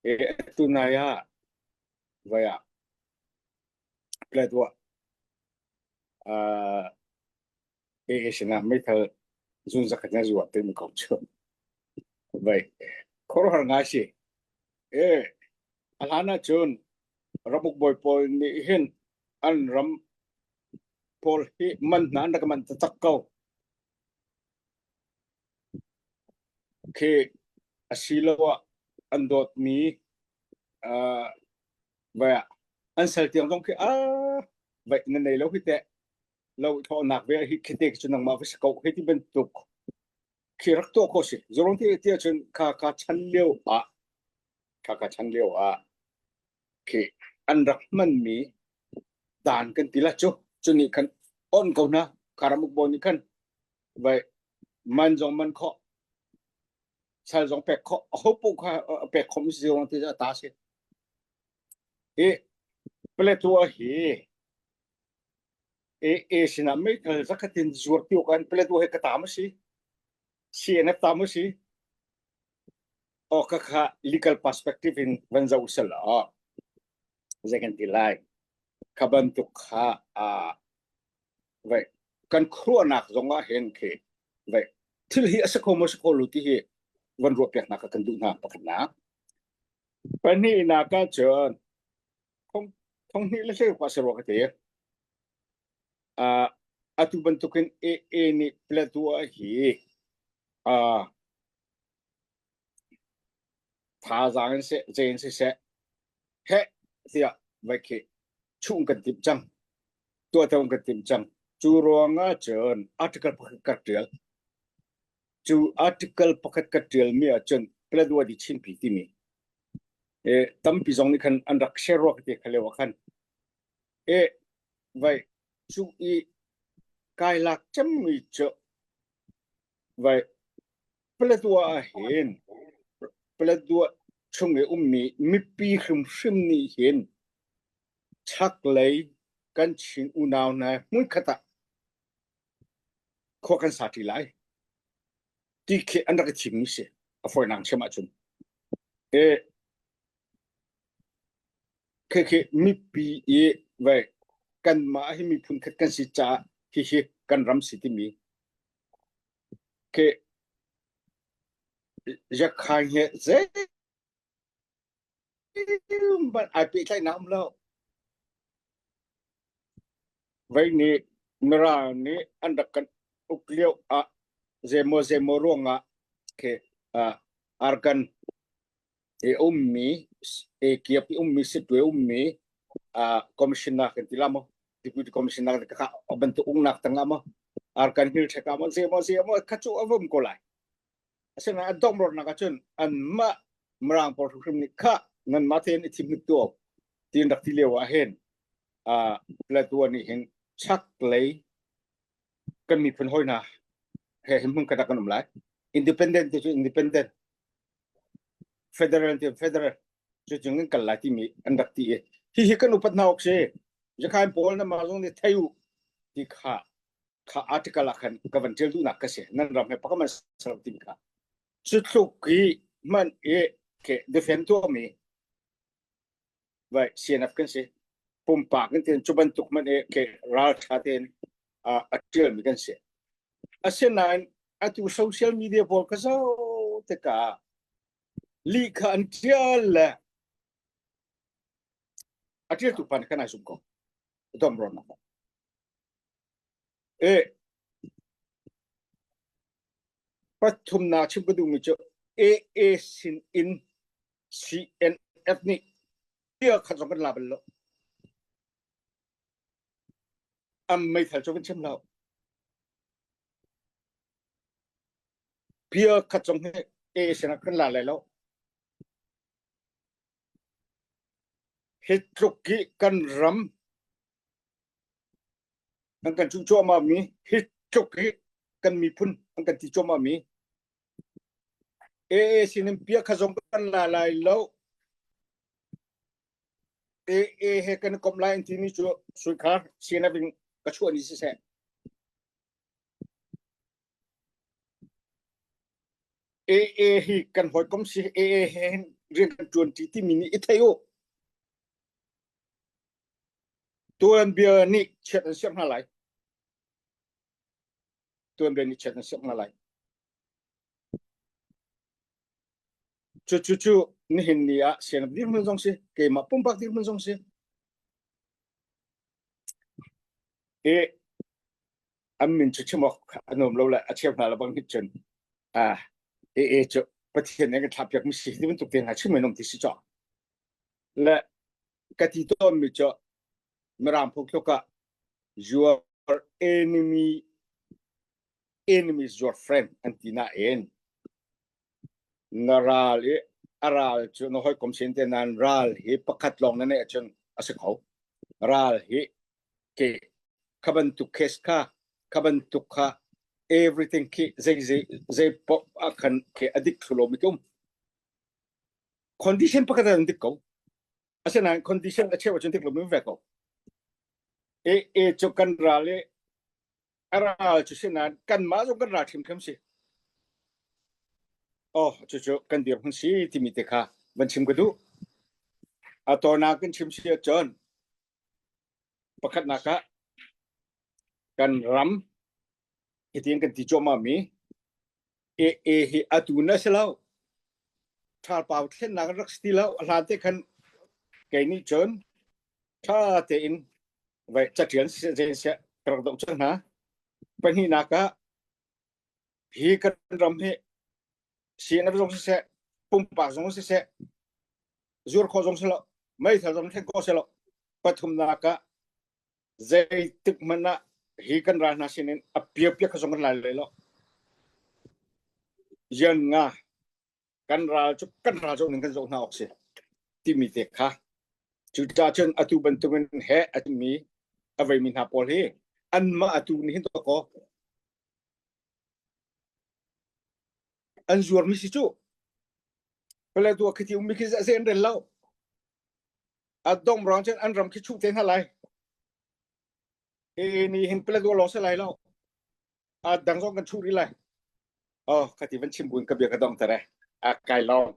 E tunai ah vai ah Paletwa uh, AA sinah meithal zun zakhat na zuar timi kong cu vai khuaruahhar ngai si. E a hlan ahcun ramuk bawi pawl nih hin an ram pawl hi man hna an rak man taktak ko. Khi asiloah an dawtmi uh, vai ah an sal tiang zong khi a vai na nei lo hi teh lo thawhnak ve hi khite cu nangmah va si ko hei ti bantuk khi rak tuah khawh si zorong ti ti ahcun kha ka chan lio ah kha ka chan lio ah khi an rak hmanmi dan kan ti la cu cu nih khan on ko hna karamuk bawi nih khan vai man zong man khawh sal zong pek khawh aho poh kha pek khawh mi si ti ta si i Paletwa hi AA sinah meithal zakhat in zuar ti awk an Paletwa hi ka ta ma si CNF ta ma si o ka kha legal perspective in van zoh sel ah zei kan ti lai kha bantuk kha a vai kan khuaruahnak zong ah hin khi vai thil hi a si kho maw si kho lo ti hi van ruah piak nak kan duh hna pakhatnak pahnihnak ah cun thong thong hnih le hlei kwa si rua ka ti uh, atu bantukin AA nih Paletwa hi uh, thazaang in seh zei in siseh heh tiah vai khi chung kan timh cang tuahto kan timh cang cu ruangah cun article pakhat ka tial cu article pakhat ka tial mi ahcun Paletwa di Chinpi timi e tampi zong nih khan an rak share rua ka ti kha lio ah khan e vai cu i kai lak cemmi cu vai Paletwa ah hin Paletwa chung i ummi mipi hrimhrim nih hin chaklei kan Chin unau hna hmunkhat ah khua kan sa ṭi lai ti khi an rak i thimmi si a fawinak chim ahcun. E khi mipi i vai kanmah hi miphun khat kan si caah hihi kan ram si timi khi Yakhain he zeihmanh ai pehtlaihnak um lo. Vei nih Mirang nih an rak kan uk lio ah zeimaw zeimaw ruangah khi uh, Arkan i ummi e kiap i ummi sitwe ummi uh, commissioner kan ti la maw deputy commissioner ka bantuk ungnak tangah maw Arkan Hill theka maw zeimaw zeimaw kha cu a vum ko lai. Asinain an domrawtnak ahcun anmah Mirang pawl hrimhrim nih khah nanmah tein i thim hnik tu tiin rak ti lio ah hin uh, Plato nih hin chaklei kan miphun hawi hna he hin hmun khat ah kan um lai. Independent ti cu independent, federal ti federal cu cung in kal lai timi an rak ti i hihi kan upat hna awk si. Zakhain pawl na mah zong nih thei u ti kha kha article ah khan ka van ṭial duhnak ka si nan ram he pakhat man ser timi kha cu tluk i hman i ke defend tuahmi vai CNF kan si pumpak in tin cu bantuk man i ke ral ṭha tein a ṭialmi kan si asinain atu social media pawl ka zoh tikah lih kha an ṭial le a ṭialtu pa nih khan ai zum ko dom ron E pathumnak chim ka duhmi cu AA sin in CNF nih bia khat zong kan la bal lo. Am meithal cu kan chim lo. Bia khat zong hi AA sinah kan la lai lo. Hi tluk hi kan ram An kan cuh cuahmah mi hi tluk hi kan miphun an kan ti cuahmah mi AA sinin bia kha zong kan la lai lo. AA he kan i komh lai an timi cu Suikhar CNF in ka chuah ni siseh. AA hi kan hawikom si AA he hin rian kan ṭuan ṭi timi nih i thei u. Tuanbia nih chiat an siam hna lai. Tuanbia nih chiat an siam hna lai. Cu cu cu nihin ni ah siang dirhmun zong si, keimah pumpak dirhmun zong si. I an min cu chim awk a nuam lo le a cheu hna le bang nih cun ah e e cu Pathian nih kan thlah piak mi si ti bantuk te hna chim in um ti si cawk. Le ka ti tawn mi cu Mirang phungthluk ah your enemy enemy is your friend an ti nain na ral i a ral cu na hawikom sin te nan ral hi pakhat lawng na neih ahcun a si kho. Ral hi ke kha bantuk case kha kha bantuk kha everything khi zei zei zei pop ah khan khi a dik thlu lo mi tum. Condition pakhat an dik ko. Asinain condition a cheu ahcun dik lo mi ve ko. E e cu kan ral i a ral cu si nain kanmah zong kan ral hrimhrim si. Oh, cucu kan dirhmun si timi te kha van chim ka duh. A tawnak kan chim si ahcun pakhatnak ah kan ram hitin kan ti cuahmah mi e e hi atu na si lo ṭhalpau thlennak rak si ti lo a hlan te khan kei nih cun ṭha tein vai caṭial siseh zei siseh ka rak doh cang hna. Pahnihnak ah hi kan ram hi CNF zong siseh pumpak zong siseh zuar khawh zong si lo meithal zong thleng khawh si lo pathumnak ah zeitik hmanh ah hi kan ral hna sinin a piapiak kha zong kan lai lai lo yan nga kan ral cu kan ral zoh ning kan zoh hna awk si timi te kha cucaah cun atu bantukin he a mi a veimi hna pawl hi anmah atu nih hin to kaw an zuarmi si cu pale tu khi ti ummi khi zei an rel lo a dong rang cun an ram khi chuh te hna lai e ni hin pale tu lawng si lai lo a dang zong kan chuh rih lai oh ka ti van chim buin ka bia ka dong tere a kai long.